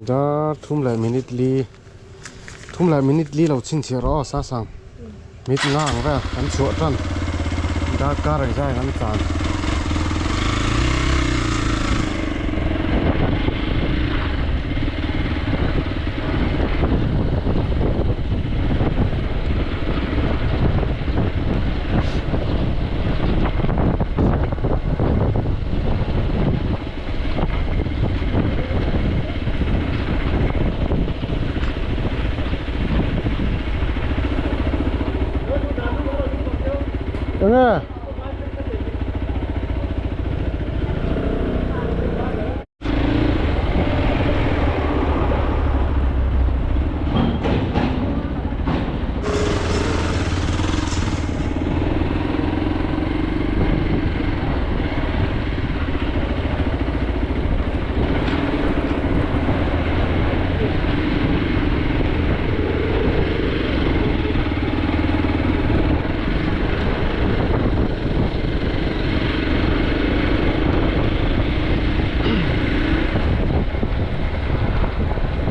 Dar thum leh minute li thum leh minute li lo chhinchhiah rawh aw Sasang mit nga ang vel kan chhuah tan dar kar engzai kan tlan. Enge?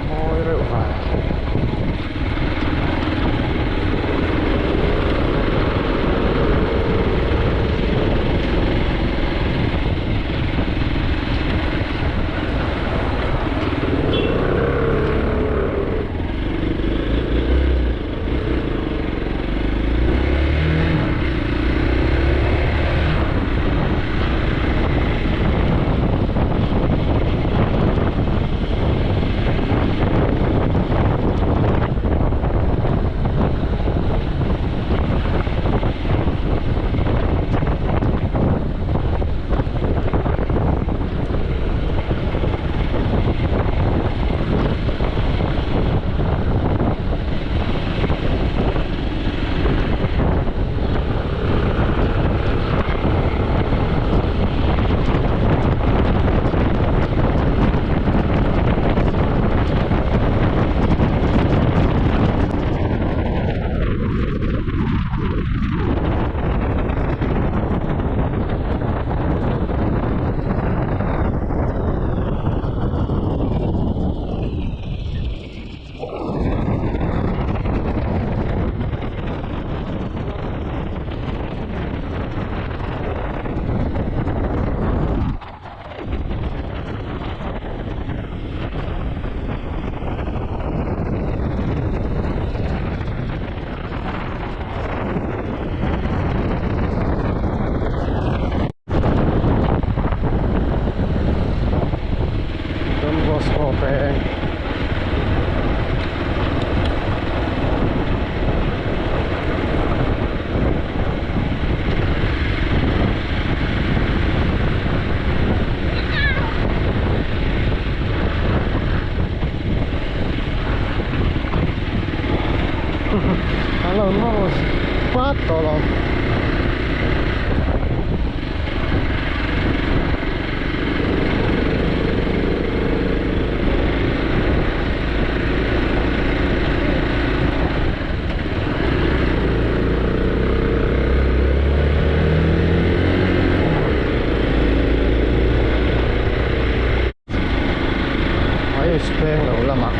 Mawi reuh vai. Don Bosco peng An lo nawr pat tawh lo. Ayush peng lo lamah.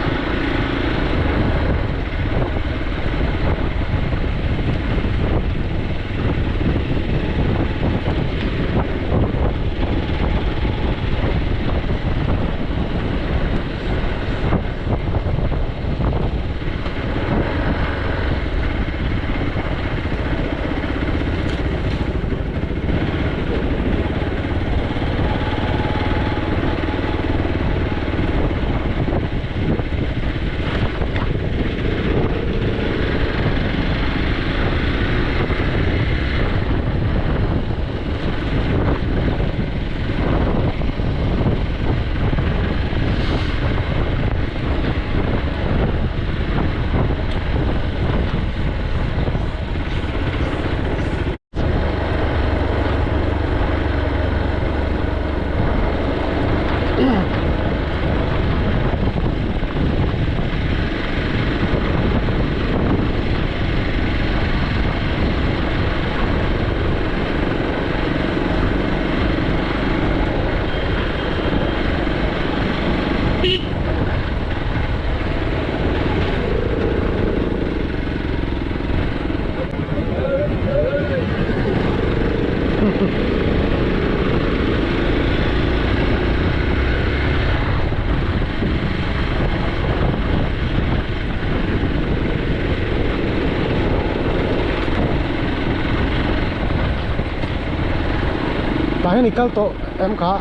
Tah hian i kal tawh em kha?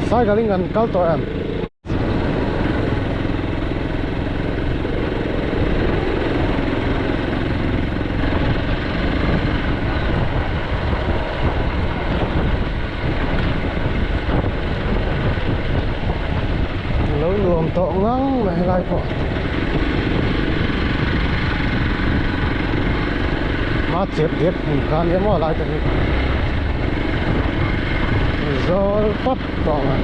Cycle in kan kal tawh em? Lo nuam tawh ngang mai helai pawh. Ma chep dep hmun kha nia maw lai te hi. Zawl pap tawh mai.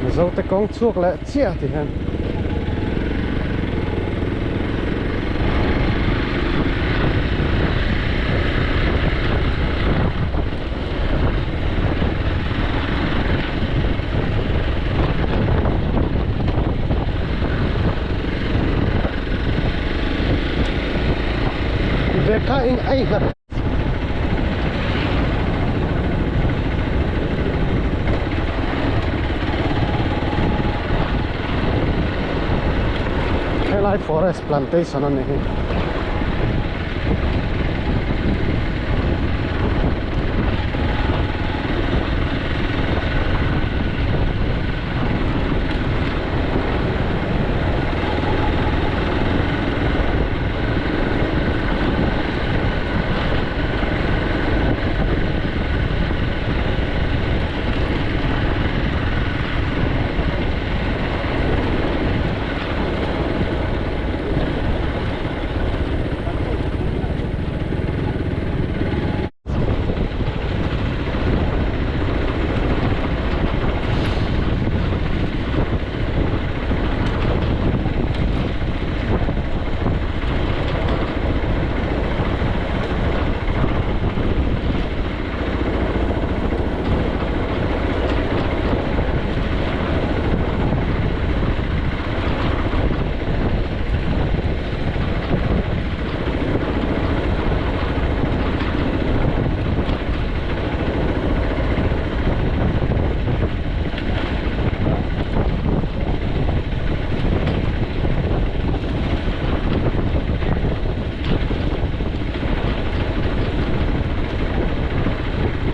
Mizo te kawng chhuak leh chiah ti hian. Bag kha eng a inghat. Helai forest plantation a ni hi.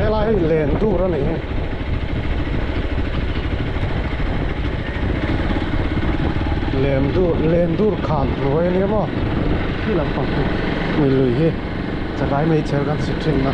Helai hi len dur a nih hi. Lem dur len dur khan hnuai a nia maw khi lampang hi hmui lui hi chakai meichher kan si thin a.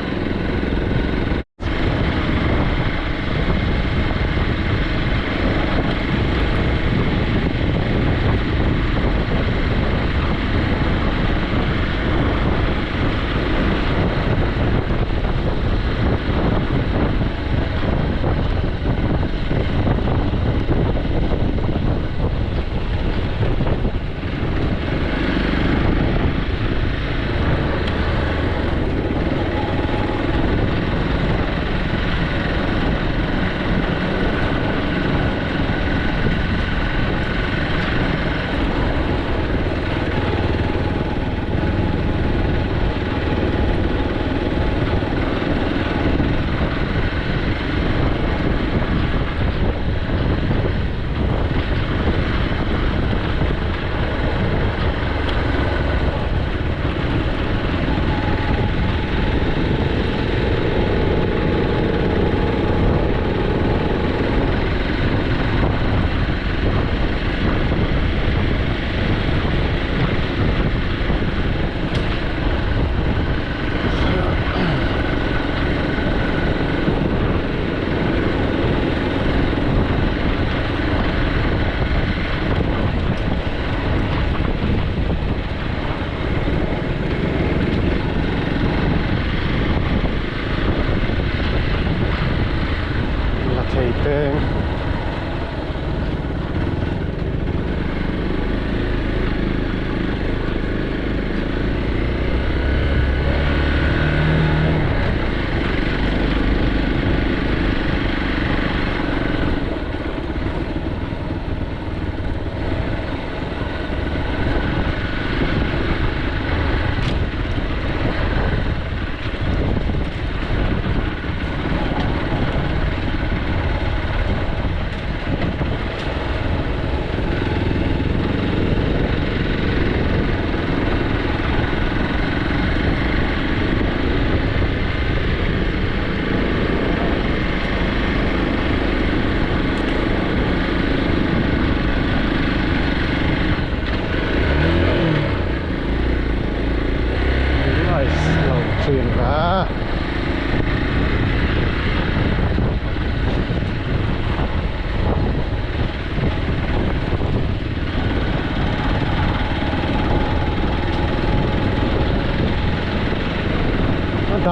La thei peng.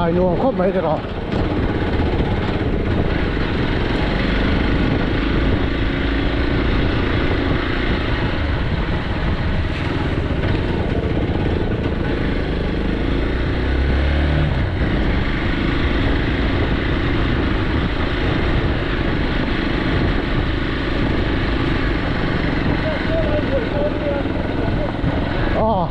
Dai nuam khawp mai tiraw. Aw.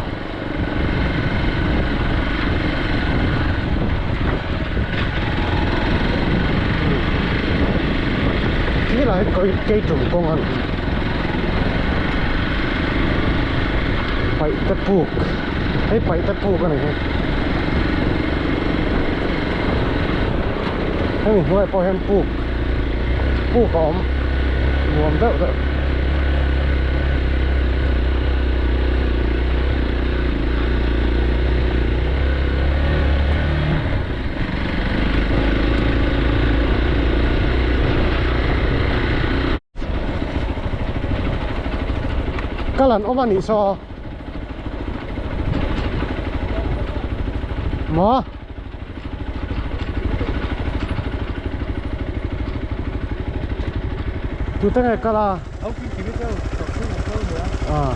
Tilai hi keitum kawng a ni. Paihte puk hei paihte puk a ni hi. Hemi hnuaiah pawh hian puk puk a awm nuam deuh deuh. Kal an awm a nih saw maw. Tute nge kal a? Ah.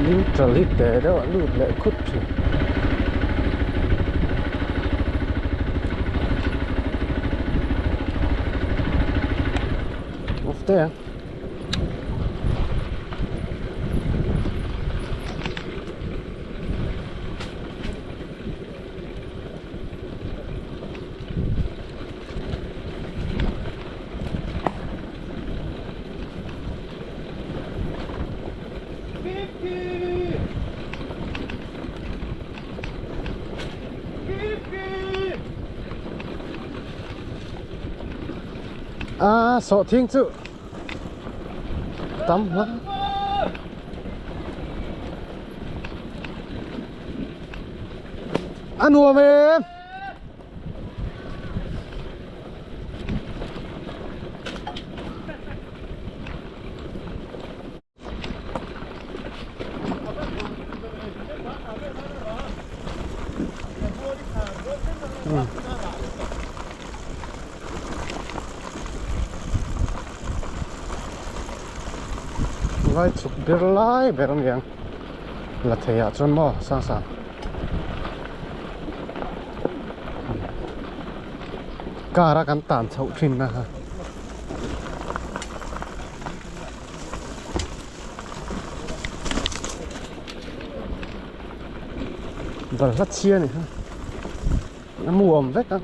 Neutral hi teh deuh a lut leh khut thin. Off teh ang. A sawhthing chu tam hle. A nuam em? Vai chhuk ber lai ber a niang la thei ah chuan maw sang sang car a kan tan chhoh thin na kha. Balhla chhia a ni kha a mu awm vek a.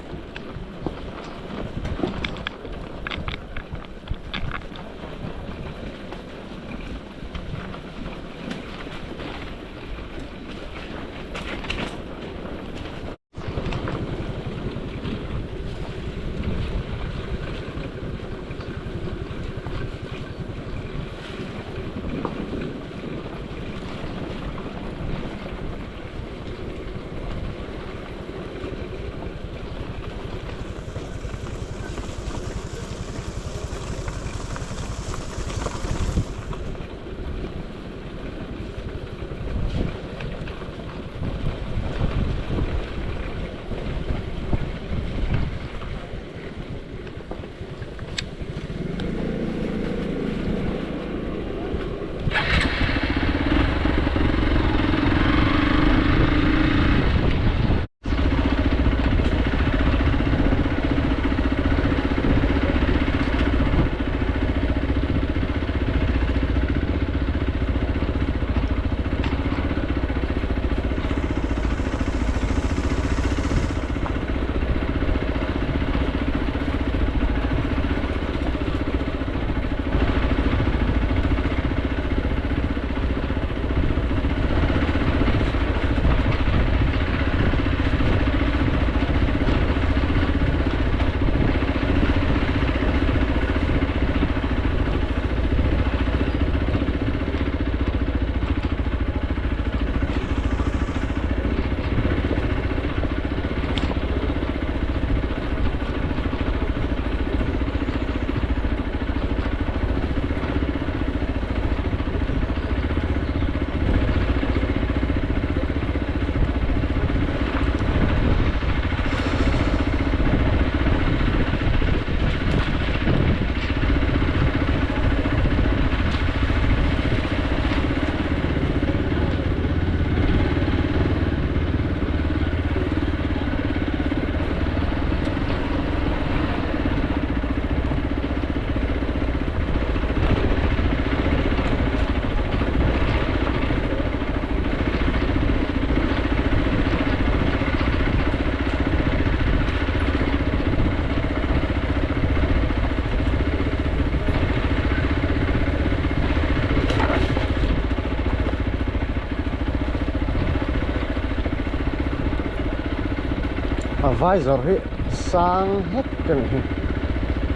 A vai zawrh hi sang hlek a nih hi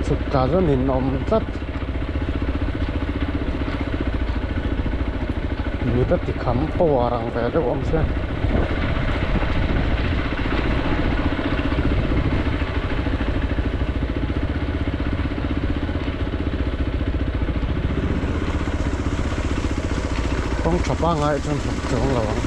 chhuk tla chu nin awm tlat mit a ti kham power ang ve deuh awm se. Kawng tha pangngai chuan chhuk chuang lo ang.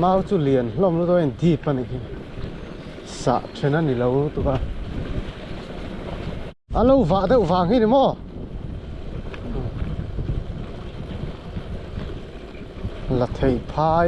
Mau chu lian hlawm lutuk a in dip a nih hi sah then a ni lo lutuk a a lo vah deuh vang hi ni maw la thei phai.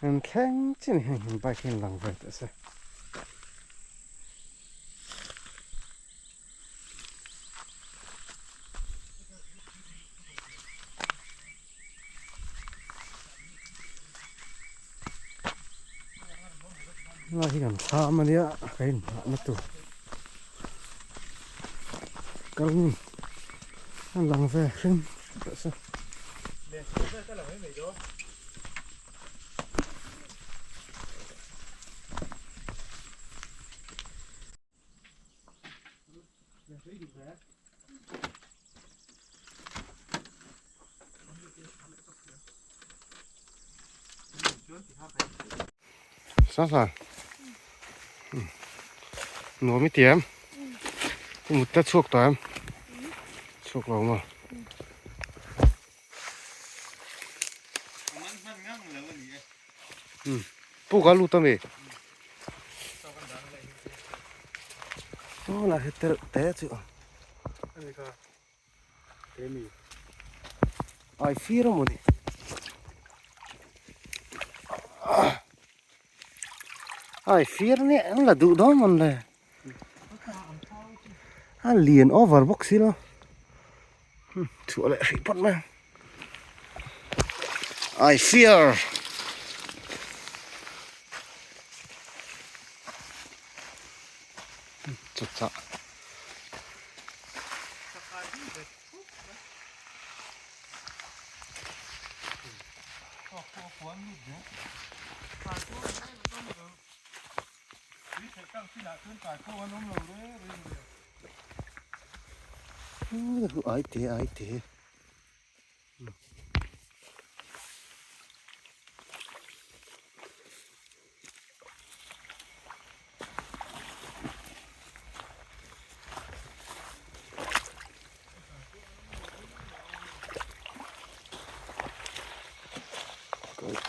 An thleng chin hian in bike hi an lang ve teh se. Lai hi kan thlam ania ka inhahna tur kal a lang ve hrim teh se. Sa sa nuam i ti em i mut te chhuak tawh em chhuak lo maw puk a lut ami la he tel te chu ai fir a mawni ai fir nia an la duh dawn mawn le a lian over bawk si lo chhuah leh hrih phawt mai ang ai fir chawchah. Ai te ai te.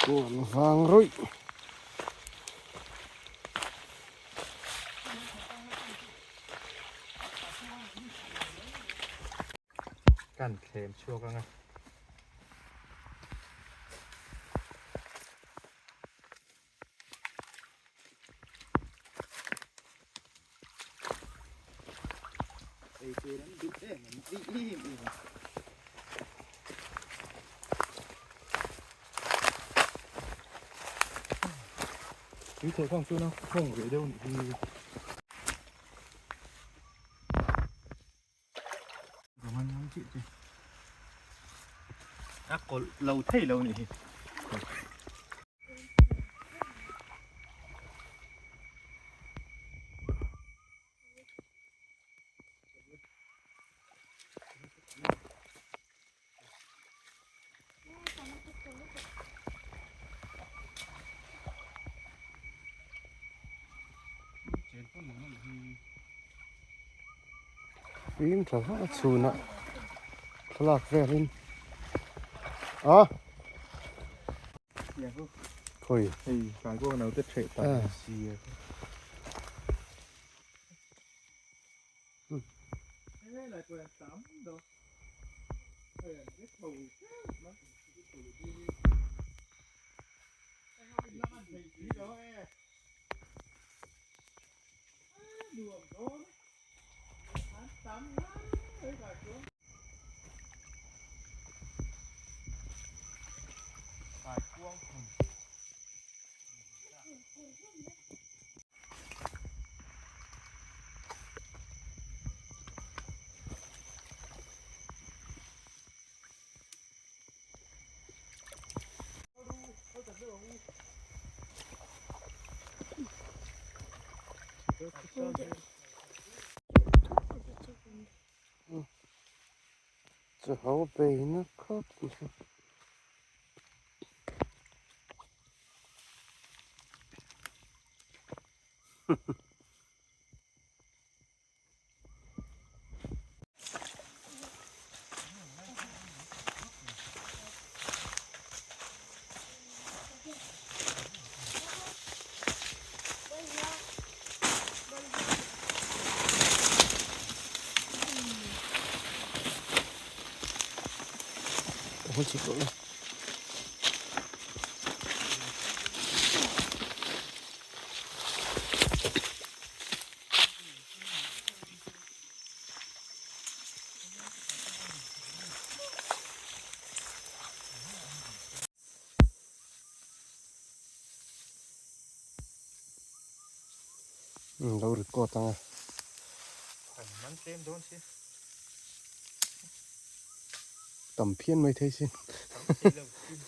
Thingkung vang rawih. Kan thlem chhuak anga. Tui thawh khang chuan a khawng ve deuh nih hi. A kawlh lo thei lo nih hi. Fim tha vak a chhunah thlalak velin a khawi hei tlai pawh naute ṭheh tak si a. Chu ho beina khawp mai. Lo record ang a. Kan man tlem dawn si. Tam phian mai thei sin. Tam thei lo sin.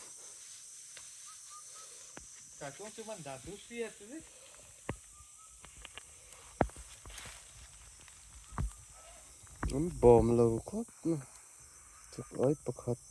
Ka chuang chu man dan chu hriat vek. An bawm lo khawp mai. Chuk ai pakhat.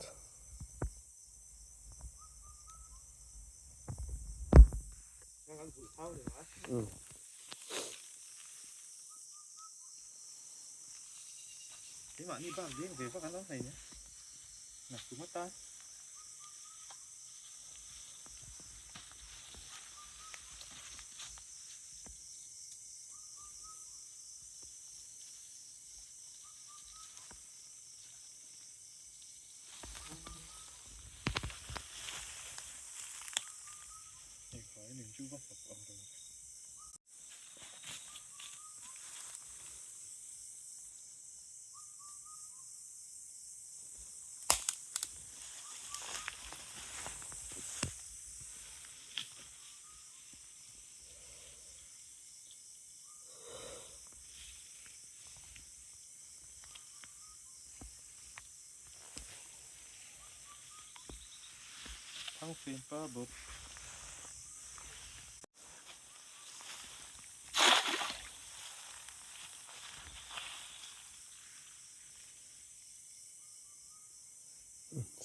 Thangfim pa bawk.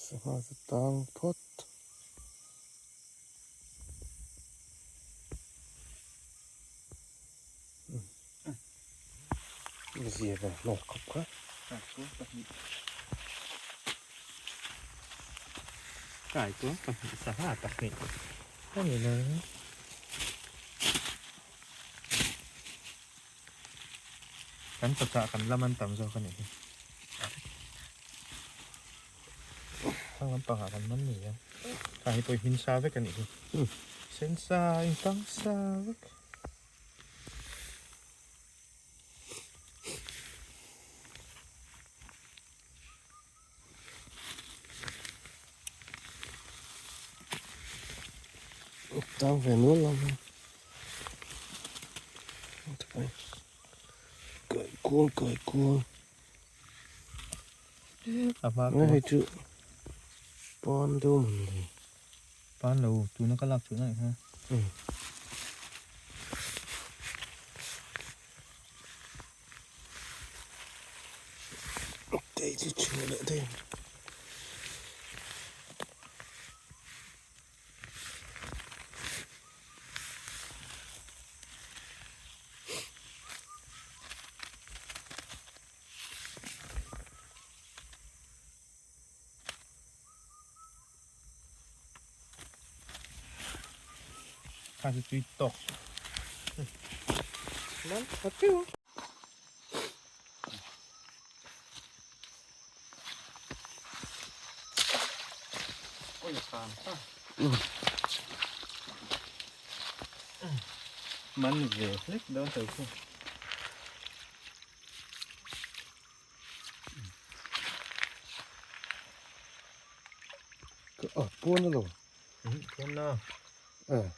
Sangha chu tang phawt. Zia ve hlawk khawp kha. Kaikuang pahnih sangha pahnih a ni lo. Kan chawchah kan lam an tam zawk a nih hi. Thlang lampangah kan man ni a. Kha hi pawh i hmin sa vek a nih hi. Sen sa in tang sa vek. Tang ve nual lo mai. Kai kual kai kual. A hma Nge hei chu pan deuh man le. Pan lo tuna ka lak chuh naih kha. Tei chu chhuah leh daih ang. Kha chu tui tawk. Nan tha teuh. Oi khan kha. Man ve hlek dawn tho chu. A pawn alo. Pawn na. Eh.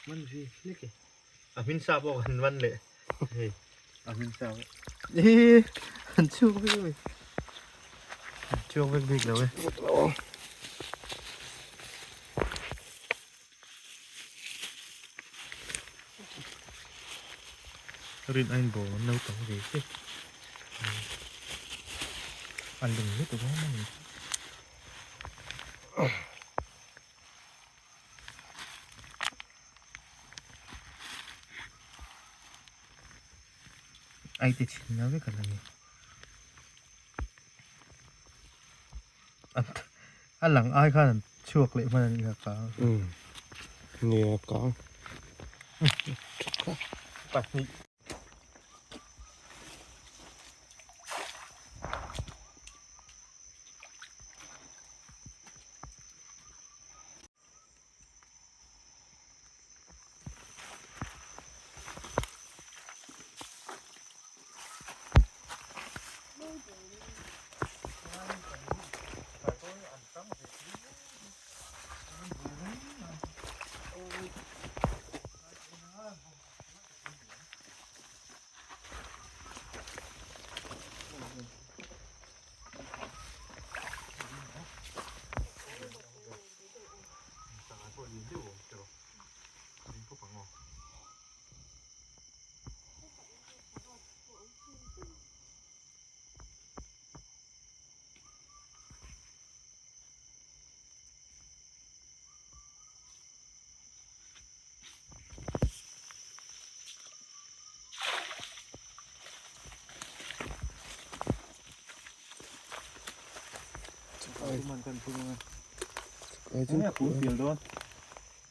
Man vi hlek e. A hmin sa pawh kan man leh. Hei a hmin sa pawh. Eee an chhuak vek a mi. An chhuak vek bik lo e. Rin ain bawm an lo tam ve che. An lung lutuk a ni. Ai te chhin na vek a la ni. A lang ai khan an chhuak leh hman a nih kha kang. Nia kang. Pahnih.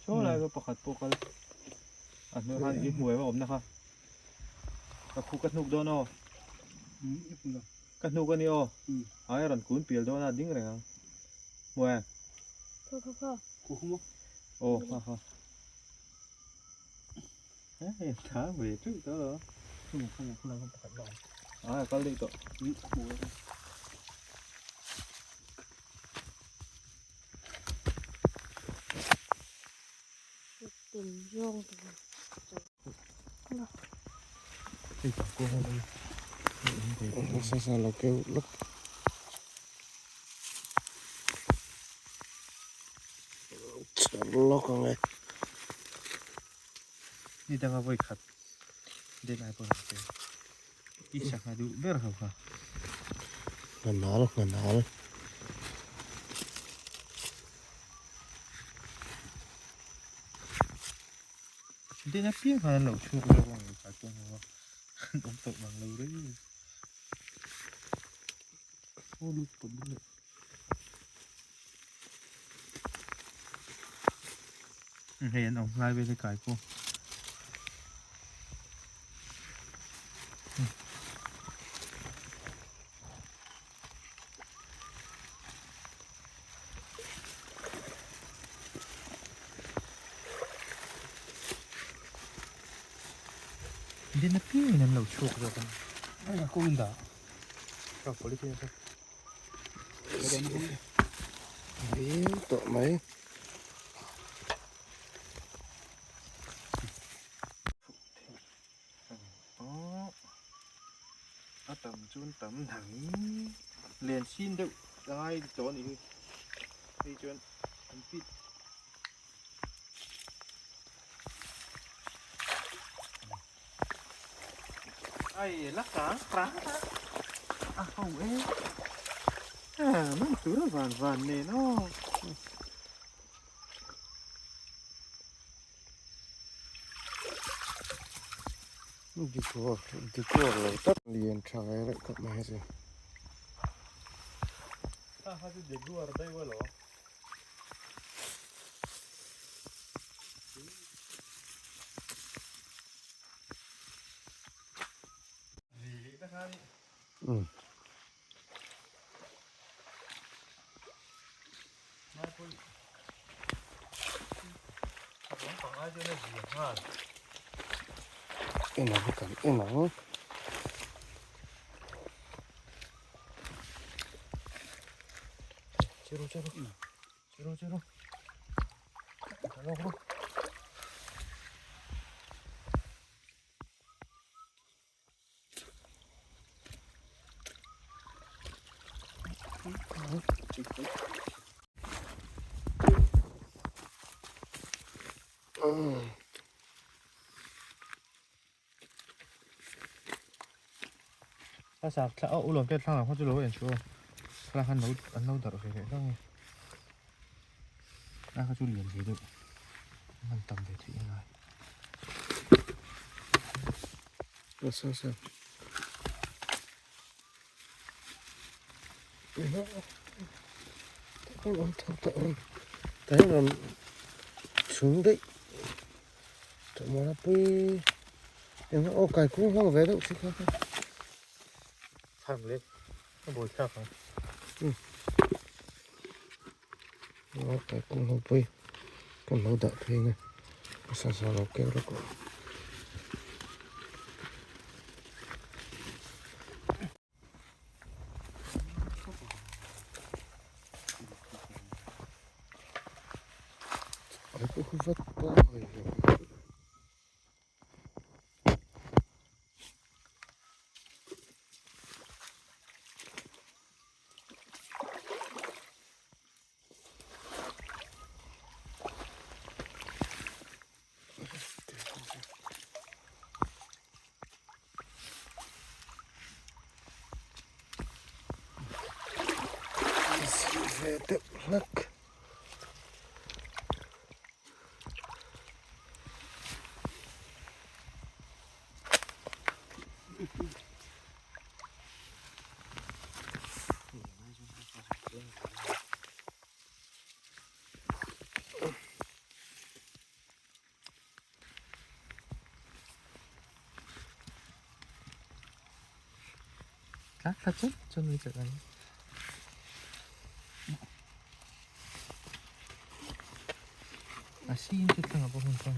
Chaw lai kha pakhat pawh kal a hnuai khan i hmuai a awmna kha ka khu ka hnuk dawn aw ka hnuk a ni aw ai a rawn kun pial dawn a ding reng ang hmuai aw ha ha hei tha ve teuh tawh lo ai a kal daih tawh. Sa sa lo keu lok. Lok ang e. Ni danga voi khat den ai pawh ang che. I sangha duh ber ho kha. Nghanal nghanal. Den apiang khan an lo chhuak zawk ang ka chuan ho a. An awm tawh ngang lo reng. Aw lut pawt bawk leh. Hei an awm lai vel hi kai pawh. Din apiangin an lo chhuak zawk a ni. Ai a kawng dah. Ka polythene kha. Viau tawh mai. A tam chuan tam dang len sin deuh a ngai tawh a nih hi hei chuan an pit ai la kang rang a ho e a man tur a van van nen aw. Dikawr dikawr lo tak lian tha ve reuh khawp mai hei chu. Kha kha chu jaguar daih emaw lo. Umm. En ang kan en ang. Chero chero chero chero chero. A sak thla a ulawm te thlang ang chu lo en chu thla khan lo an lo darh ve leh hlauh a a kha chu lian ve deuh man tam ve theih a ngai. Sa sa. Tahin rawn chhung daih tawh maw la pui eng aw kai kung hmang ve deuh chi kha kha. Thlang leh a buai thlak ang. Aw kai kung hmang pui kan lo dah phei na sa sa lo keu lawk aw. Ai pawh hi vat pawh a ni lo. Ve deuh hlek. Thla thla chun chun mi chak ani. A sin chu thlang a pawh hun chuan.